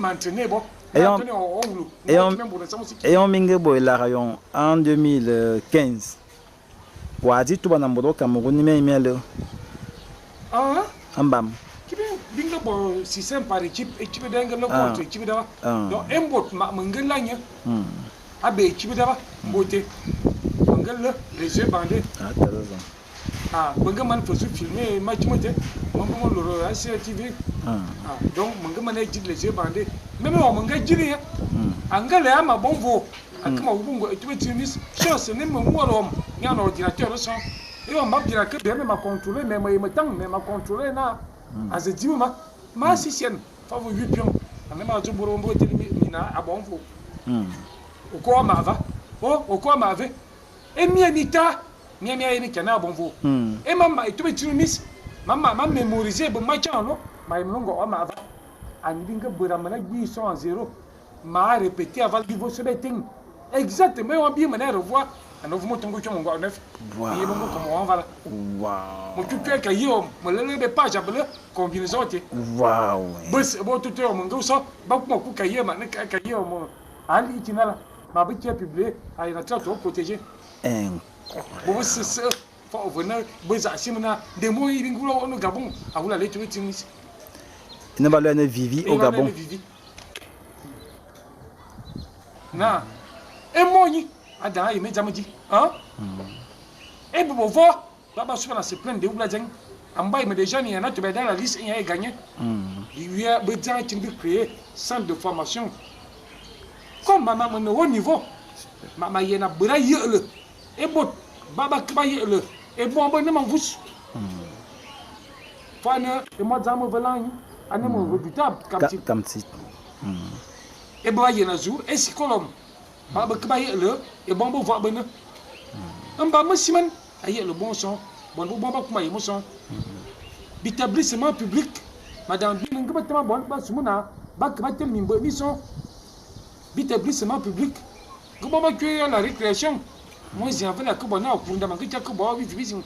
m'entraîner bo. Eyong minge bo elara yon en 2015. Wa di tuba na mbodo Cameroun mi mi le. Ah. Ambam. Kibe binga bo système par équipe, équipe d'angle le contre équipe d'aba. Donc un bot ma mengel la nya. Abe équipe d'aba mbote. Mengel le les yeux bandés. Ah, t'as raison. Ah, mengel man faut filmer match mote. Mon bon le ACTV. Ah, donc mengel man est les yeux bandés. Même on mengel jiri ya. Angale ama bon vo. Akama ubungo etuwe tunis. Chance ne me morom. Nya un ordinateur son. Et on m'a dit que bien m'a contrôlé mais me tang mais m'a contrôlé na. A se dit ma ma sisienne fa vo huit pions. Ane ma zo boro mbo tele mina a bon vo. O ko ma va. O o ko ma ve. E mi anita mi mi ni kana bon vo. E mama etuwe tunis. Mama m'a mémorisé bon ma chan lo. Ma imlongo o ma va. Ani binga bora mana gbi son en zéro. M'a répété avant le niveau sur les things. Exactement, on bien maintenant revoir. Un nouveau mot tongo mon gars neuf. Wow. Et bon comment on va là. Wow. Mon tout cœur caillé mon le le page abele combinaison té. Wow. Bus bon tout cœur mon gars ça ba kuma ku caillé ma ne caillé mon ali itinala ma bi qui publié a ina tra to protéger. Incroyable. Bon c'est ça. Faut venir bus asimna des mots il ngulo au Gabon a wula le tout timis. Ne ba le Vivi au Gabon. Na. E moni ada yi me jamji hein e bo vo baba souvent se plaindre de oula jeng amba me déjà ni na tu dans la liste il y a gagné il y a besoin qui créer centre de formation comme maman mon haut niveau mama yena bra yele e bo baba kba yele e bon bon ne m'en vous fana e mo jam velan ane mo redoutable kamti kamti e bo yena zu e sikolom ba ba le e bon bo va bena ba mo siman aye le bon son bon bo ba kuma ye mo son l'établissement public madame bi nga ba tama bon ba sumuna ba ka tel mimbo mi son l'établissement public ko ba ba que la récréation moi j'ai envie la ko bona pour ndama ko ko ba vi vi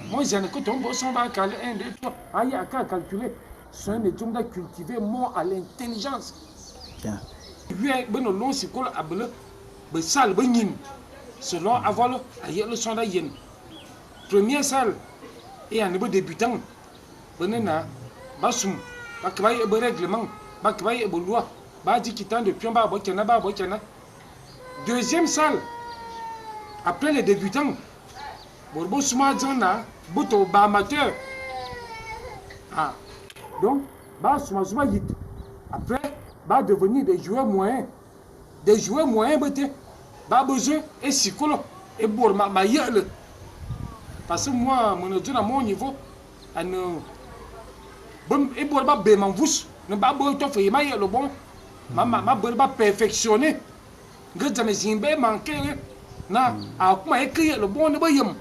moi j'ai ko ton bo son ba ka 1 2 3 aye aka calculer son ne tumda cultiver moi à l'intelligence. Bien. Lui ben no si ko abele be salle be nyin selon avalo aye le son da yen première salle et un niveau débutant benena basum ba ka be règlement ba ka be loi ba di kitan de pion ba bo kena ba bo kena. Deuxième salle après les débutants borbo suma jona boto ba amateur. Ah donc ba suma suma yit après va devenir des joueurs moyens. Des joueurs moyens, ba besoin et sikolo et pour ma ma yele. Parce que moi, mon Dieu, à mon niveau, bon et pour ba be m'envous, ne ba bo to fait ma yele bon. Ma ma ma ba perfectionner. Nge jamais zimbe manquer na a kuma e le bon ne ba yem.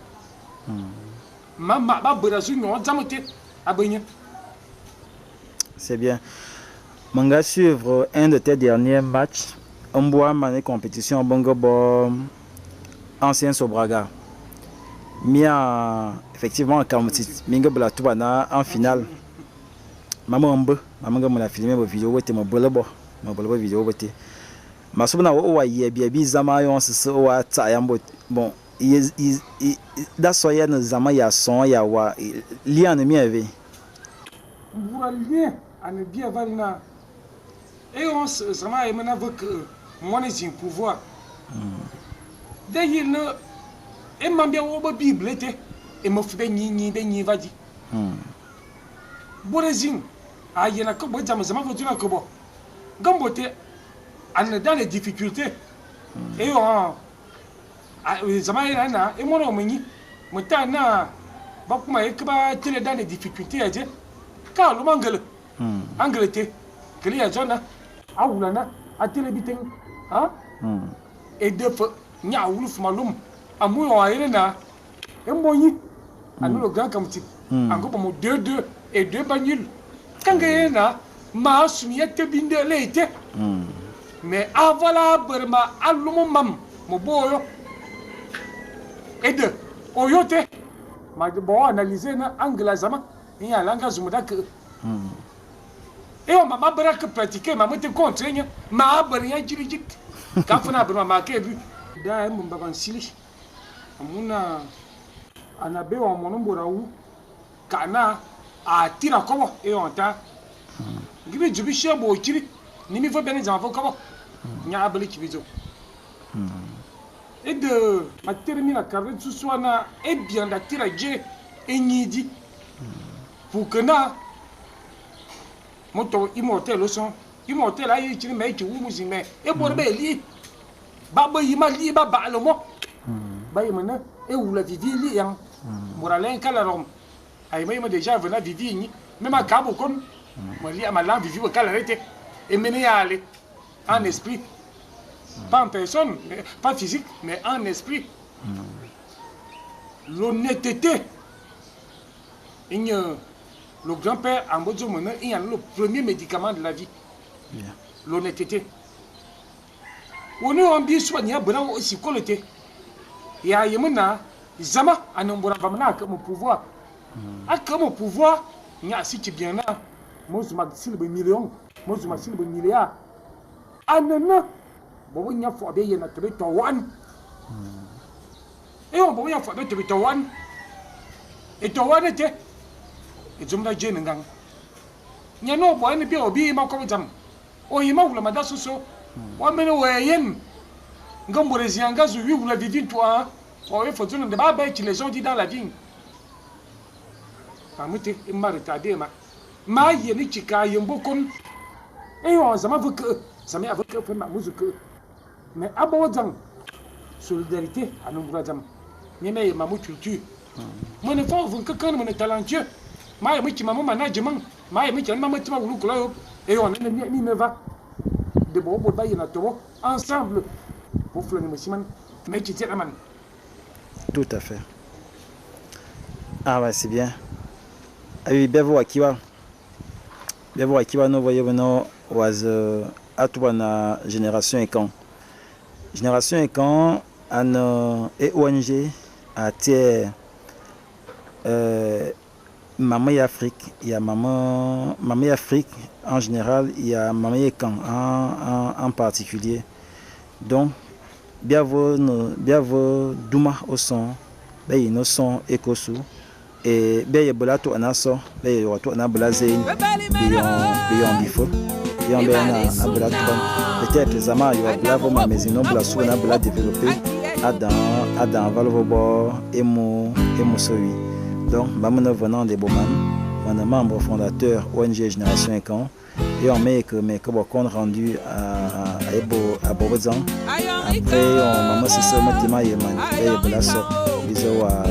Ma ma ba bra su nyon zamote abenya. C'est bien. Manga suivre un de tes derniers matchs, un bois mané compétition bongo bom ancien Sobraga. Mia effectivement quand minga bla tubana en finale. Maman mbe, maman ngam na filmer bo vidéo bote mo bolo mo bolo vidéo bote. Masubna wo wa ye bi bi zama yon sisi wa ta yambo bon i da so ya no zama ya son ya wa lien ne mi ave. Bura lien ane bien valina. Et on se zama e mena vek moi ne sin pouvoir. D'ailleurs ne e mambia wo ba bible te e mo fi be ni ni be ni va di. Borezin a yena ko bo zama zama vo dina ko bo. Gambote an dans les difficultés. Et on zama yena na e mo no mini mo ta na ba kuma e ba tele dans les difficultés aje. Ka lo mangele. Angleterre kele ya zona a wulana a tele biteng ha e de fe nya wulu malum amu yo ayere na e mbonyi anu le grand kamti ango mo 2-2 et 2 bagnul kanga na ma sumiya te binde le ite mais avala berma alumo mam mo boyo et de oyote ma bo analyser na angla zama ya langa zumuda ke. E on ma bera ke pratiquer ma mete contre nya ma bera ya jiri jit. Ka funa bera ma ke bu. Da mbamba ban sili. Amuna anabe wa mono mbora wu kana a tira kobo e on ta. Ngibi jubi shebo chiri ni mi fo bene zama fo kobo. Nya abali chibizo. Et de ma termine la carrière tout soit na et bien da tira je et nyidi. Pour que na moto immortel son immortel ayi chiri me chi wu musi me e bo be li ba bo yi ma li ba ba lo mo ba yi mena e wu la vivi li yang moralen kala rom ay me déjà vena vivi ni même a kabo kon mo li ama la vivi kala rete e mene ya aller en esprit pas en personne mais, pas physique mais en esprit. L'honnêteté le grand-père Ambodzo Mona, il y a le premier médicament de la vie. Yeah. L'honnêteté. On est en bien soigné, on aussi collecté. Il y a un zama, un vamna comme pouvoir. A comme pouvoir, il y a si tu bien là, moi je m'accile de millions, moi je m'accile de milliards. Ah non, non, bon, il y a fort bien, il y a très tawan. Et on il y a fort bien, tawan. Et tawan était. Et je me dis, ngang. Nyano bo ni bi obi ma ko jam. O yi ma wula ma da soso. Wa mene we yen. Ngam bo rezi nga zu wi wula vivi toi. O ye fo tunu de ba ba ki les gens dit dans la vie. Pa mute e ma retardé ma. Ma ye ni chika yembo kon. E yo zama vu que ça met avec que ma musique. Mais abo jam. Solidarité à nous jam. Ni me ma mu culture. Mon enfant vous que quand mon talentueux. Ma ye mi maman management ma ye mi ki maman ti ma wulu kula yo et on ne ni me va de bo bo ba yina to ensemble pour fleurir musiman mais qui tient man. Tout à fait. Ah ouais, c'est bien. Ah oui, bien voir qui va. Bien voir qui va nous voyons maintenant was atuba na génération Ekang. Génération Ekang an et ONG a tiers Maman Afrique, il y a Maman Afrique en général, il y a Maman Ekang en particulier. Donc, bien vous Douma au son, bien y son ekosu et bien y bola to anaso, bien y to ana zein, bien bifo, bien bien na bola to. Peut-être zama yo bola vo ma mais non bola sou na bola développer à dans valvo et mo sowi. Donc, maman venant de Boman, mon membre fondateur ONG Génération Ekang, et on met que mes compte rendu à Ebo à Bobozan. Après, on maman c'est ça, moi et man, et voilà ça, bisous à